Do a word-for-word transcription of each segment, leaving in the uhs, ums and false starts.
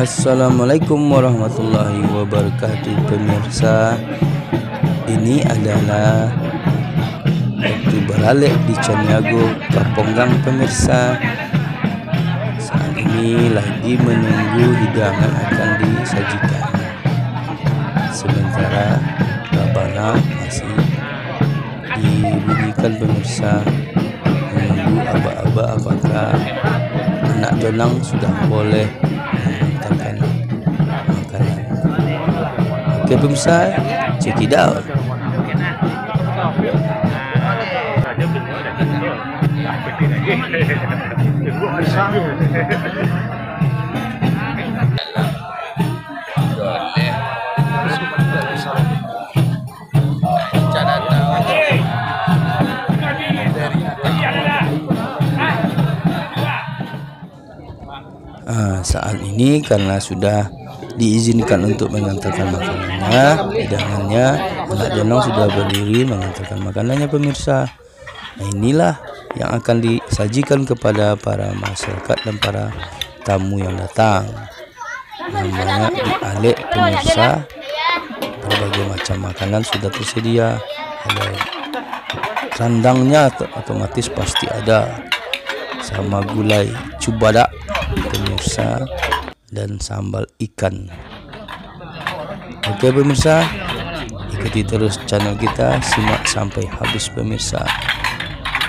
Assalamualaikum warahmatullahi wabarakatuh, pemirsa. Ini adalah waktu baralek di Caniago ka Ponggang, pemirsa. Saat ini lagi menunggu hidangan akan disajikan. Sementara rabana masih dibunyikan, pemirsa, menunggu aba-aba apakah anak jonang sudah boleh mengantarkan makanan. Oke, pemirsa, check it out. Ah, saat ini karena sudah diizinkan untuk mengantarkan makanannya, hidangannya, anak jonang sudah berdiri mengantarkan makanannya, pemirsa. Nah, inilah yang akan disajikan kepada para masyarakat dan para tamu yang datang. Namanya di alek, pemirsa, berbagai macam makanan sudah tersedia. Ada randangnya, oto-, otomatis pasti ada. Sama gulai cubadak, pemirsa, dan sambal ikan. Oke, pemirsa, ikuti terus channel kita, simak sampai habis, pemirsa.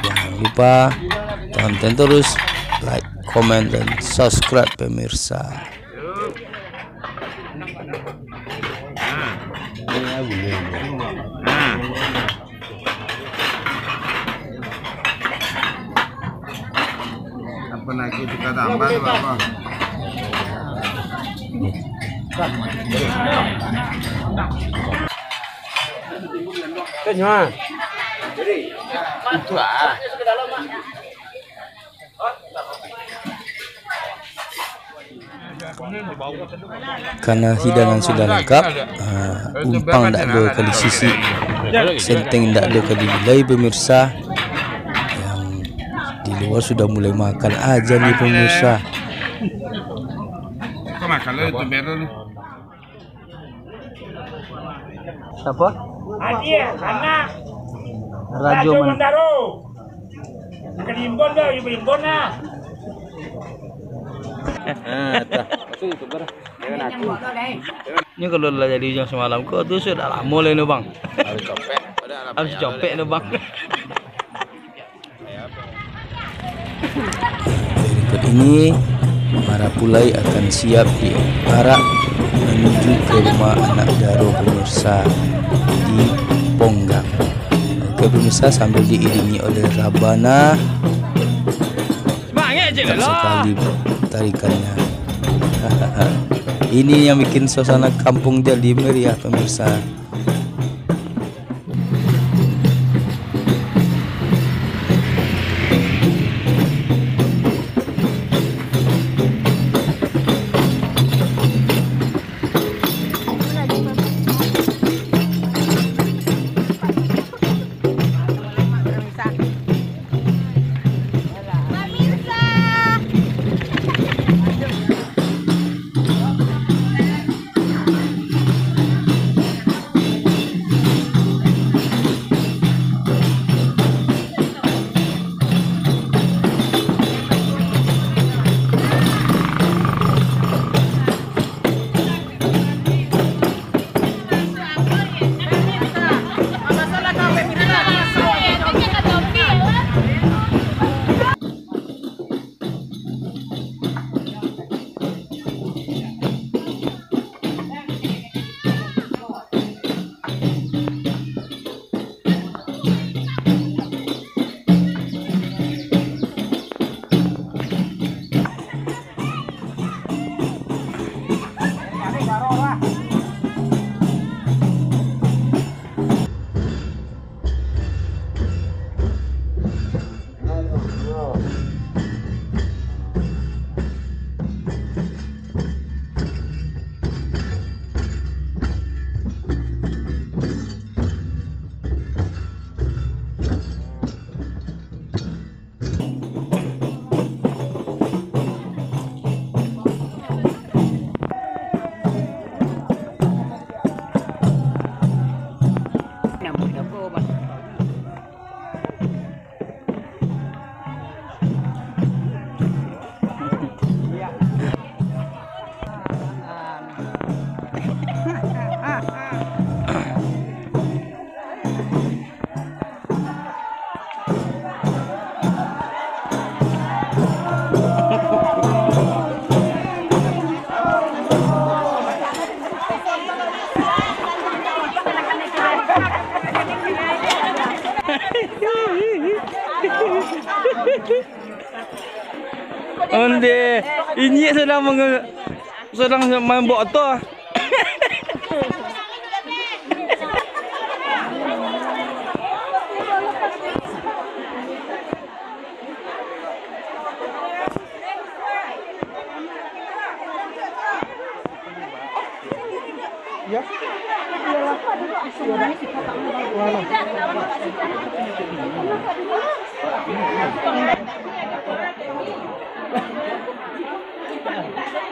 Jangan lupa tonton terus, like, komen, dan subscribe, pemirsa. Apa lagi kita tambah tu apa? Kenyang. Itu ah. Karena hidangan sudah lengkap, ah, umpang ndak ado ka disisik, senteng ndak ado ka digulai, pemirsa. Yang di luar sudah mulai makan aja nih, pemirsa. Kau makan lah itu, Bero. Siapa? Adil, anak. Rajo Rajo Man- Mandaro. Bukan Imbon dah, Ibu Imbon lah. Ah, tah. Ini kalau lah jadi ujang samalam ko, tu sudah lamo lah ni, Bang. Harus copek. Harus copek tu, Bang. Berikut ini, marapulai akan siap diarak menuju ke rumah anak daro, pemirsa, di Ponggang. Oke, pemirsa, sambil diiringi oleh rabana. Semangat je lah. Sekali tarikannya. Ini yang bikin suasana kampung jadi meriah, pemirsa. Onde, inyiak sadang manga-, sadang main boto. Ya. Iyalah. Iyalah.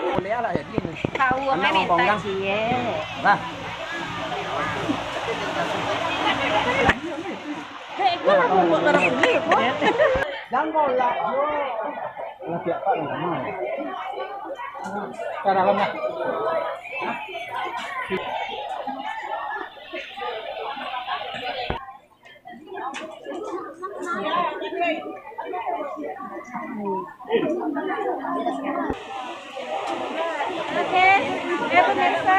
Boleh lah jadi ni. Tahu apa ni? Lah. Oke, ya pemirsa.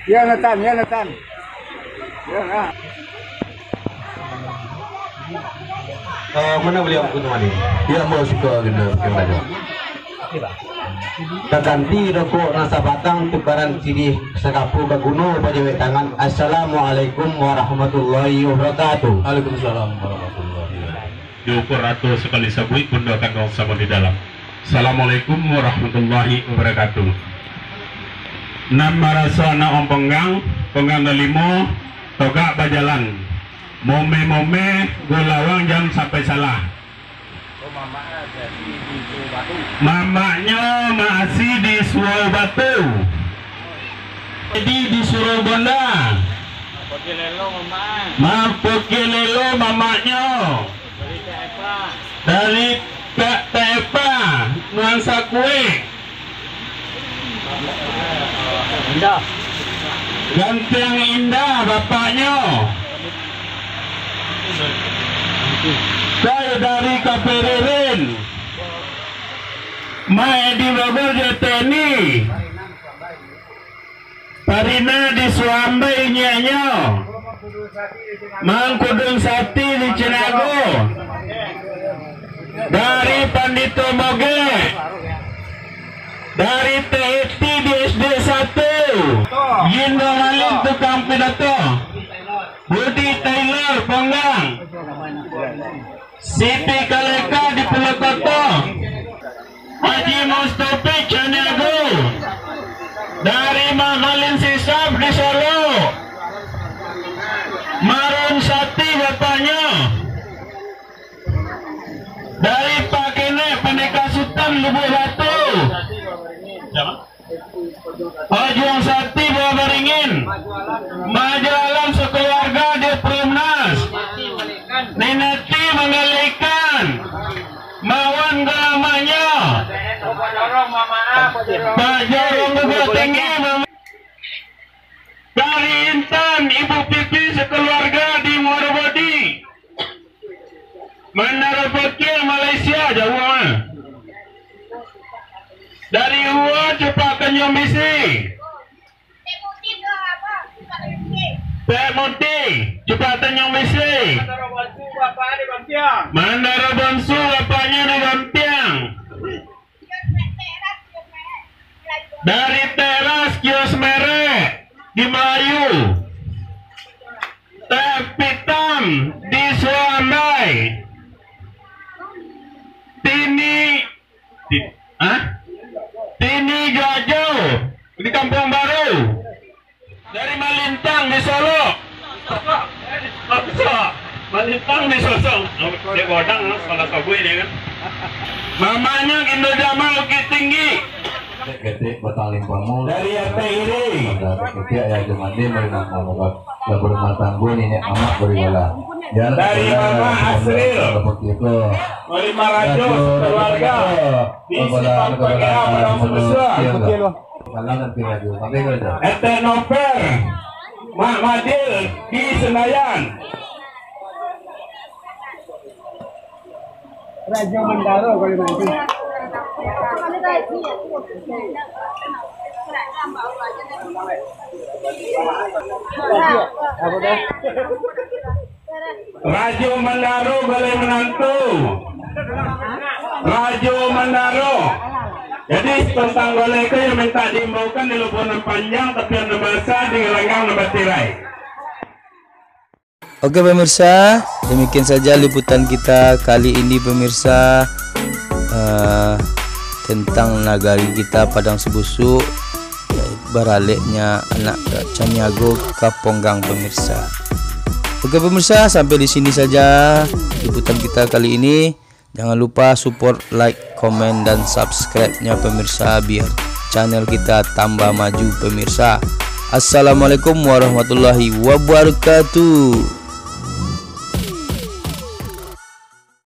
Ya, Nathan, ya, Nathan. Ya, nah. Eh, mana beliau, Gunung Mani? Ya, ambo suka kena pakai baju. Taganti rokok nan sabatang, tukaran sirih sakapu, baguno bajawek tangan. Assalamualaikum warahmatullahi wabarakatuh. Waalaikumsalam warahmatullahi wabarakatuh. Diukur atur sakali sabuik, bundo kanduang samo di dalam. Assalamualaikum warahmatullahi wabarakatuh. Nan maraso anak om ponggang, ponggang dalimo, togak bajalan. Momeh-momeh, gulawang jan sampai salah. Mamaknyo maasi di Suau Batu. Jadi di Surau Gonda. Mapokiah lelo mamaknyo. Dari Kak Taepa, Nuansa Kuek. Indah. Gantiang Indah bapaknyo. Kai dari Kaperirin. Mak Edi Bogor jo Teni. Parina di Suambai nyianyo. Mangkudung Sati di Cinago. Dari Pandito Mogek. Dari T E T di S D satu. Yindo Malin tukang pidato. Budi Taylor Ponggang. Siti Kaleka di Pulau Koto. Haji Mustafi Caniago. Dari Mak Malin Sisap di Solo. Marun Sati bapaknyo. Dari Pak Kenek Pandeka Sutan Lubuak Batu. Siapa? Ojuang Sati Buah Baringin. Maju Alam sakaluarga di Perumnas. Ninati Manggalikan. Mawan galamanyo. Pak Jorong Bukak Tinggi. Dari Intan, Ibu Pipi sakaluarga di Muaro Bodi. Menara Pakir, Malaysia, jauah mah. Dari Ua, Cupak Tanjuang Bisi. Teh Muti, Cupak Tanjuang Bisi. Mandaro Bonsu, bapaknyo di Bampiang. Dari teras kios merek di Melayu. Teh Pitam di Suambai. Tini, ti-, ah? Tini Jojo di Kampung Baru. Dari Malintang di Solo. Malintang di Sosong. Dia godang, salah sabuik dia kan. Mamaknyo Indo Jamal Bukittinggi. Ketik batang limpamo. Dari Ateh Iri. Ada ketik ya, cuman dia memang mau buat, ya, berumah tangga, nenek mamak beribadah. Ya, dari Mama Asril. Seperti itu. Dari Marajo, keluarga. Di Simpang Pagea, Padang Subusuang. Etek Noper, Mak Madil di Senayan. Rajo Mandaro kalau nanti. Rajo Mandaro balai manantu. Rajo Mandaro. Jadi, tantang balai ko yang mintak diimbaukan di lubuak nan panjang, tapi nan basa di galanggang nan batirai. Oke pemirsa, demikian saja liputan kita kali ini pemirsa, eh, tentang nagari kita Padang Subusuk, baraleknya anak Caniago ka Ponggang pemirsa. Oke pemirsa, sampai di sini saja liputan kita kali ini. Jangan lupa support, like, komen, dan subscribe-nya pemirsa, biar channel kita tambah maju pemirsa. Assalamualaikum warahmatullahi wabarakatuh.